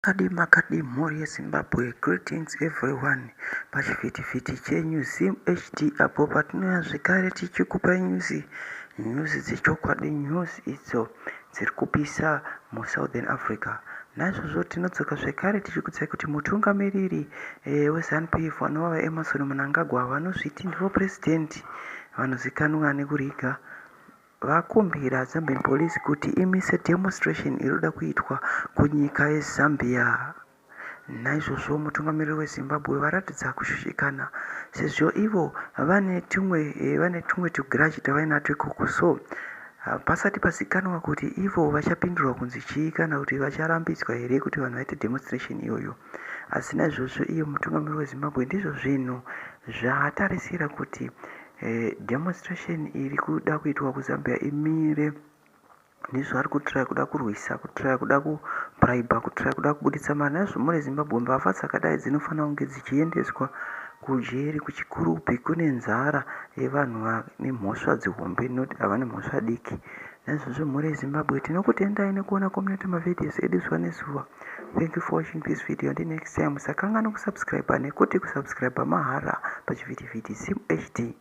Makadii makadii mhuri yeZimbabwe, greetings everyone pachivhitivhiti chenyu Zim HD apo patinouya zvekare tichikupai news, news dzechokwadi, news idzo dziri kupisa muSouthern Africa. Naizvozvo tinodzoka zvekare tichikuudzai kuti mutungamiriri weZanu PF vanova VaEmmerson Mnangagwa vanozviti ndivo president vanozikanwa nekuriga vakumbira Zambian police kuti imise demonstration iri kuda kuitwa kunyika yeZambia. Naizvozvo mutungamiriri weZimbabwe varatidza kushushikana sezvo ivo vane tumwe vane tumwe tugrudge twavainatwo ikoko. So pasati pazikanwa kuti ivo vachapindurwa kunzi chii kana kuti vacharambidzwa here kuti vanhu vaite demonstration iyoyo. Asi naizvozvo iye mutungamiriri weZimbabwe ndizvo zvinhu zvaatarisira kuti demonstration iri kuda kuitwa kuZambia imire. Ndizvo ari kutraya kuda kurwisa, kutraya kuda kubraiba, kutraya kuda kubuditsa mari. Naizvozvo mhuri yeZimbabwe, mbavha dzakadai dzinofanira kunge dzichiendeswa kujeri kuChikurubi. Kune nzara yevanhu vane mhosva dzihombe, not havane mhosva diki. Naizvozvo mhuri yeZimbabwe, tinokutendai nekuona kwamunoita mavideos edu zuva nezuva. Thank you for watching this video. Until next time, musakanganwa kusubscribe nekuti kusubscribe mahara pachivhitivhiti Zim HD.